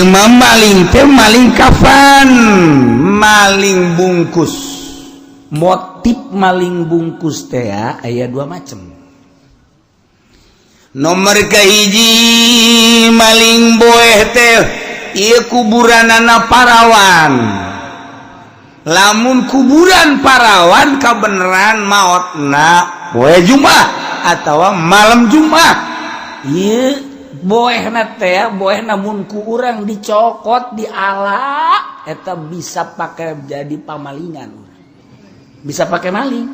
Ieu mah maling teh maling kafan, maling bungkus. Motif maling bungkus teh aya dua macam. Nomor kahiji, maling boeh teh ieu kuburanana parawan. Lamun kuburan parawan, kabeneran maotna poe Jumat atau malam Jumat, ieu boehna teh, boehna mun ku urang dicokot, diala, eta bisa pakai jadi pamalingan, bisa pakai maling,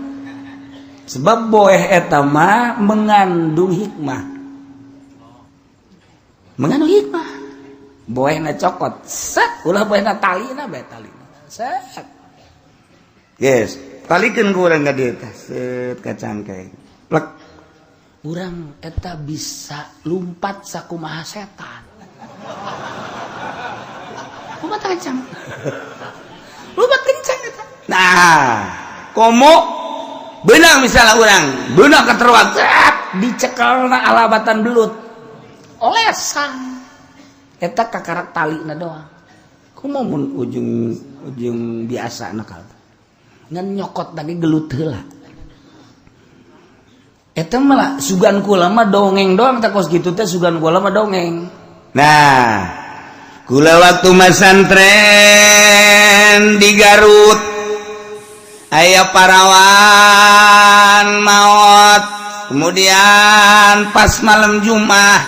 sebab boeh eta mah mengandung hikmah, mengandung hikmah. Boehna cokot, set, ulah boehna, talina bae, talina set. Yes, talikeun ku urang ka dieu teh, set ka cangkeng, plek. Urang eta bisa lumpat sakumaha setan, lumpat kencang, lumpat kencang eta. Nah, komo benang misalnya, urang benang keteruan, dicekelna alabatan belut olesan, eta kakarak talina doang. Komo mun ujung ujung biasa nakal ngan nyokot lagi gelut heula, eta malah sugan kula mah dongeng doang tak kos gitu teh, sugan kula mah dongeng. Nah, kula waktu masantren di Garut, aya parawan maot, kemudian pas malam Jumat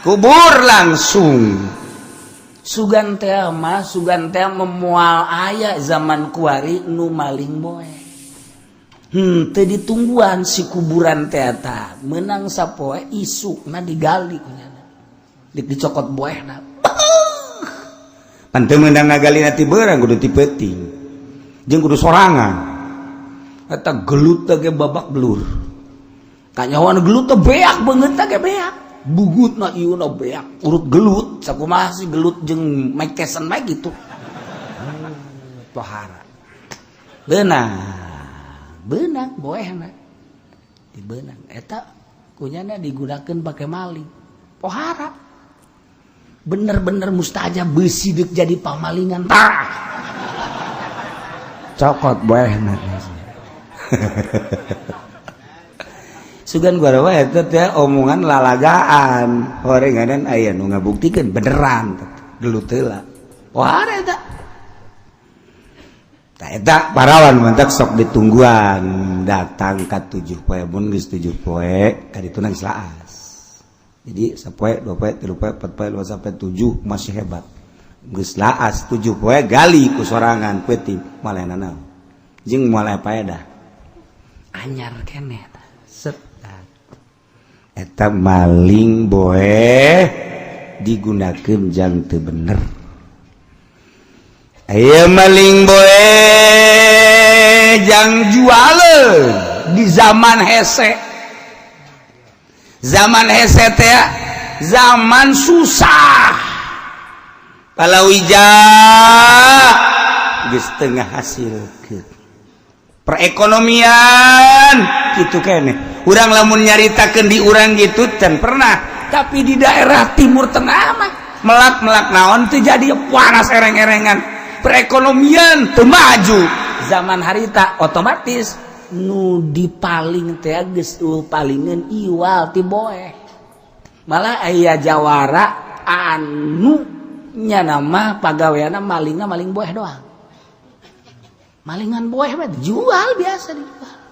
kubur langsung. Sugan teh mah, sugan teh memual aya zaman kuari nu maling boeh. Teu ditungguan si kuburan teh, eta menang sapoe isukna digali kunyana. Dicokot boehna. Pan teu meunang ngagali ti beurang, kudu ti peuting. Jeung kudu sorangan. Eta gelut teh ge babak belur. Kanyawan gelut teh beak beungeut teh ge beak. Bugutna ieu na beak, urut gelut, sakumaha sih gelut jeung Mike Tyson mah gitu. Pohara. Beunang. Beunang boehna. Dibeunang eta kunyana digunakeun pake maling. Pohara. Bener-bener mustajab besi deuk jadi pamalingan tah. Cokot boehna. Sugan gua wae eta teh omongan lalagaan. Horenganan aya nu ngabuktikeun beneran gelut heula. Pohara eta. Tah eta parawan mantak sok ditungguan datang ka 7 poe, mun geus 7 poe ka dituna geus laas. Jadi sapoe, 2 poe, 3 poe, 4 poe, 5 sampai 7 masih hebat. Geus laas 7 poe, gali ku sorangan peuting, moal naon. Jeung moal paedah. Anyar keneh tah. Set. Eta maling boeh digunakeun jang teu bener. Aya maling boeh jang jualeun di zaman hese. Zaman hese teh zaman susah. Palawija geus teu ngahasilkeun. Perekonomian gitu keneh. Urang lamun nyaritakeun di urang gitu can pernah, tapi di daerah Timur Tengah mah melak-melak naon teu jadi, panas ereng-erengan, perekonomian teu maju zaman harita. Otomatis nu dipaling teh geus palingan iwal ti boeh. Malah aya jawara anu nya nama pagaweana malingna maling boeh doang, malingan boeh mah dijual, biasa dijual.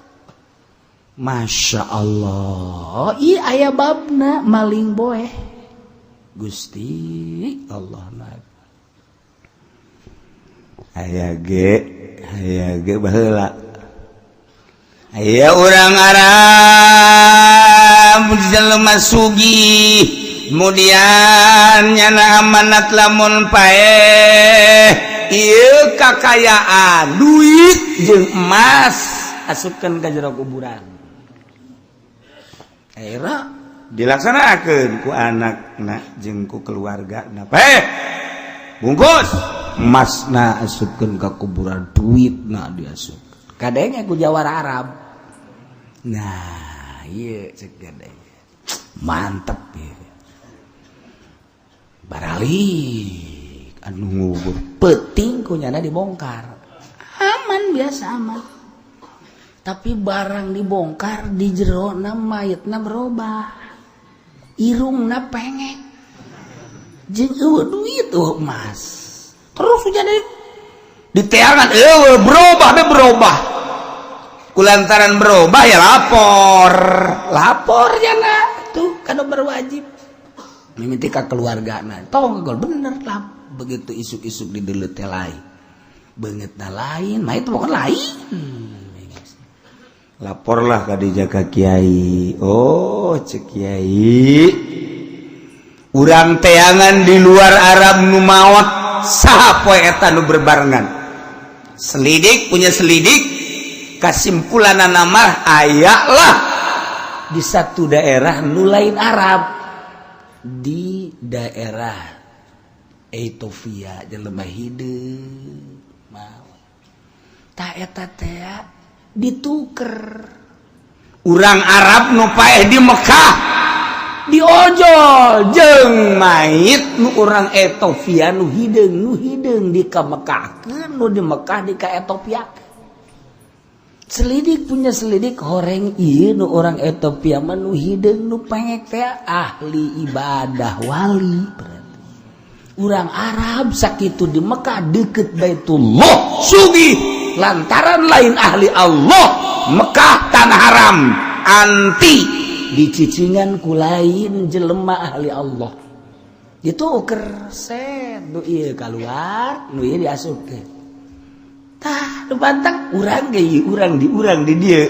Masya Allah, iya, aya babna maling boeh. Gusti Allah, aya ge, aya ge baheula aya urang Arab jelema sugih, kemudian nyana amanat lamun paeh ieu kakayaan duit jeung emas asupkeun ka jero kuburan. Era dilaksanakeun ku anakna jeung ku keluarga na, paeh bungkus emasna asupkeun ka kuburan, duitna diasup kadenge ku jawara Arab. Nah, iya, cek kadenge mantep ya. Barali Anu ngubur peuting ku nyana dibongkar, aman, biasa aman. Tapi barang dibongkar, di jero na mayatna berubah, irungna pengek jeung euweuh duit, euweuh emas. Terus jadi diteangan, euweuh, berubah be, berubah. Kulantaran berubah ya lapor, lapor ya tuh kalau berwajib mimiti ka keluarga. Nah, tong gol bener lah. Begitu isuk-isuk di teh lain, beungeutna lain, mah itu bukan lain. Laporlah ka dijaga kiai. Oh, cek kiai, urang teangan di luar Arab nu maot saha poe eta nu berbarengan. Selidik punya selidik, kesimpulan nama aya lah di satu daerah nu lain Arab, di daerah Ethiopia, jelema hideung maot. Tah, eta teh dituker. Urang Arab nu paeh di Mekah diojol jeung mayit nu urang Ethiopia nu hideung. Nu hideung di ka Mekah, nu di Mekah di ka Ethiopia. Selidik punya selidik, horeng ieu nu orang Ethiopia mah, nu hideung, nu pengek teh ahli ibadah, wali. Berarti urang Arab sakitu di Mekah deket Baitullah sugih, lantaran lain ahli Allah, Mekah tanah haram anti dicicingan ku lain jelema ahli Allah. Dituker set, nu ieu keluar, nu ieu diasupkeun. Tah, nu pantang urang ge ieu, urang di urang di dieu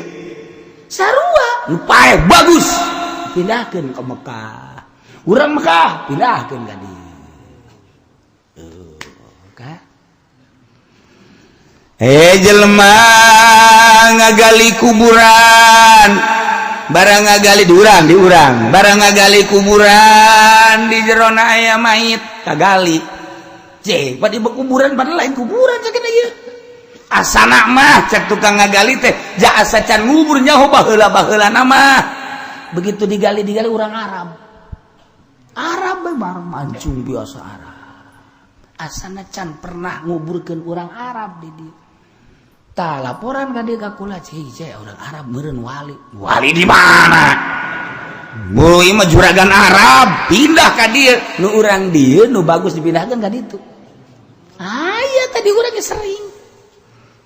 sarua. Nu paeh bagus pindahkeun ke Mekah, urang Mekah pindahkeun ka dieu. Tuh, kan. Eh, jelema ngagali kuburan, barang ngagali di urang, di urang barang ngagali kuburan, di jerona aya mayit. Kagali cek pada kuburan, pada lain kuburan cek ieu. Asana mah cek tukang ngagali teh ja asa can ngubur nyaho baheula baheula nama. Begitu digali, digali, orang Arab, Arab we, barang mancung biasa Arab. Asana can pernah nguburkeun orang Arab di dieu. Tah, laporan ka dieu ka kula, cek cek orang Arab meureun wali. Wali di mana? Bu, ieu mah juragan Arab, pindah ka dieu. Nu urang dieu nu bagus dipindahkeun ka ditu. Aya tadi urang ge sering.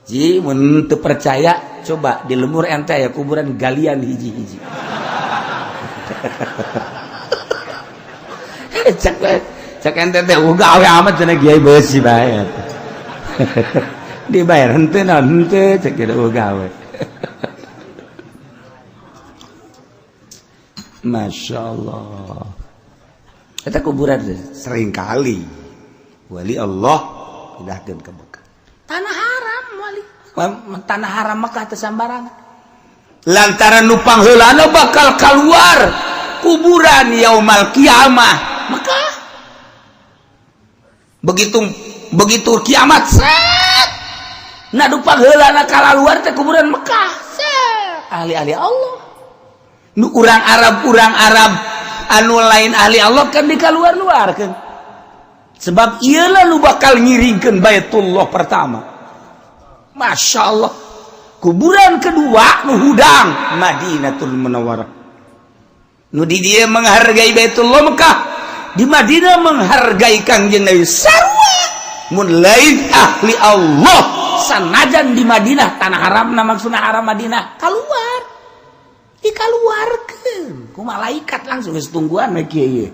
Ji, mun teu percaya coba di lembur ente ya kuburan galian hiji-hiji. Cek cek ente teh gawe amat cenah kiai beusi bae. Dibayar henteu naon henteu cek kieu gawe. Masya Allah. Eta kuburan teh sering kali wali Allah pindahkeun ke Mekah. Tanah haram wali. Tanah haram Mekah teh sambarangan. Lantaran nu pangheulana bakal keluar kuburan yaumal kiamah Mekah. Begitu begitu kiamat set. Nah, nu pangheulana kalaluar teh kuburan Mekah. Set. Ahli-ahli Allah. Nu urang Arab, urang Arab anu lain ahli Allah kan dikaluar-luarkeun. Sebab ieu nu bakal ngiringkeun Baitullah pertama. Masya Allah. Kuburan kedua nu hudang Madinatul Munawwarah. Nu di dieu menghargai Baitullah Mekah, di Madinah menghargai Kangjeng Nabi sarua. Mun lain ahli Allah sanajan di Madinah tanah haram, na maksudna haram Madinah keluar, dikaluarkeun ku malaikat langsung, geus tungguan we kieu.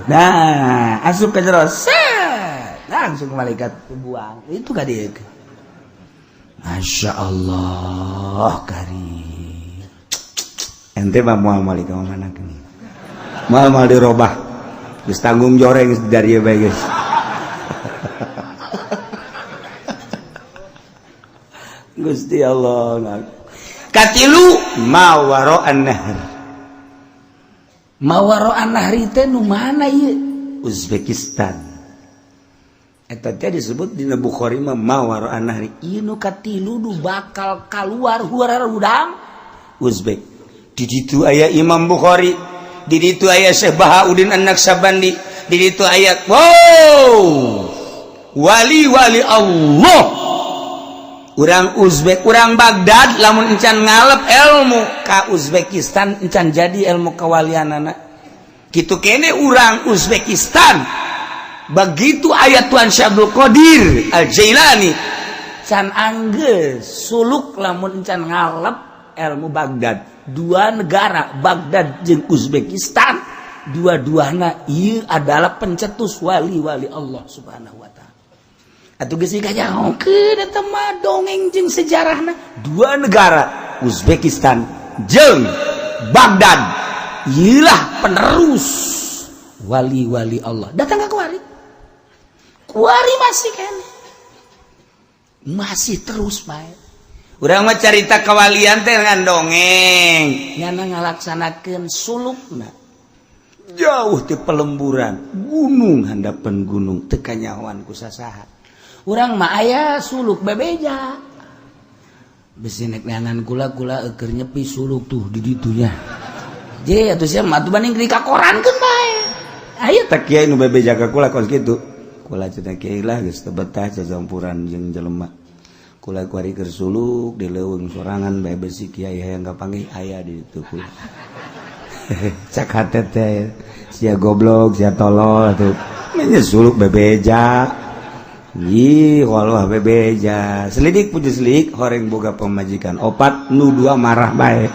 Nah, asup ke jero set, langsung malaikat buang itu ka dieu. Masya Allah karim. Ente mah moal moal ka mana moal moal dirobah, geus tanggung joreng geus dari ieu bae geus. Gusti Allah. Katilu mawaro an-nahr. Mawaro an-nahri teh nu mana ieu? Uzbekistan. Eta teh disebut dina Bukhari mah mawaro an-nahri. Ieu nu katilu nu bakal kaluar huarar hudang Uzbek. Di ditu aya Imam Bukhari, di ditu aya Syekh Bahauddin An-Naqsyabandi, Di ditu aya, wow, wali-wali Allah. Urang Uzbek, urang Baghdad, lamun encan ngalep ilmu ka Uzbekistan, encan jadi ilmu kawalianana. Gitu kene urang Uzbekistan, begitu aya Tuan Syekh Abdul Qadir Al Jailani, can anggeus suluk lamun encan ngalep ilmu Baghdad. Dua negara, Baghdad jeung Uzbekistan, dua-duana ieu adalah pencetus wali-wali Allah Subhanahu wa Ta'ala. Atuh geus kanyahokeun eta mah dongeng jeung sejarahna. Dua negara, Uzbekistan jeung Baghdad, ieulah penerus wali-wali Allah. Datang ke kuari, kuari masih kene, masih terus bae. Urang mah carita kawalian teh ngan dongeng, nyana ngalaksanakeun sulukna jauh di pelemburan gunung, handapan gunung, teu kanyahoan ku sasaha. Urang mah aya suluk bebeja, bisi nek neangan kula, kula keur nyepi suluk tuh di ditunya je atuh sia mah, atuh banding di kakorankeun bae. Aya tak kiai nu bebeja ka kula kos kitu. Kula cenah, "Kiai lah, geus teu betah cacampuran jeung jelema. Kula kuari keur suluk di leuweung sorangan bae, besi kiai hayang kapanggih aya di ditu kula." Cak hate teh, sia goblok, sia tolol tuh. Nya suluk bebeja. Ih, walau bebeja. Selidik puji selik, horeng boga pemajikan opat, nu dua marah bae.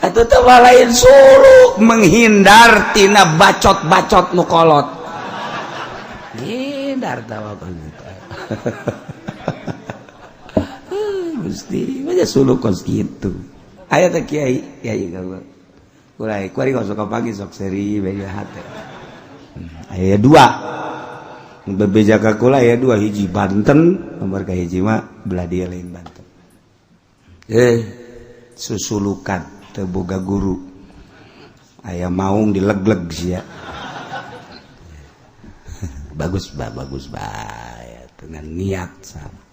Atau teh lain suluk, menghindar tina bacot-bacot nu kolot. Hindar tawakal. Gusti, aja suluk kos kitu. Aya teh kiai, kiai kula kuari kos sok pagi sok seri beja hate. Aya dua bebeja ka kula, aya dua, hiji Banten, nomor ka hiji mah belah dia lain Banten. Susulukan teu boga guru, aya maung dilegleg sia. Bagus ba, bagus ba, dengan niat sama.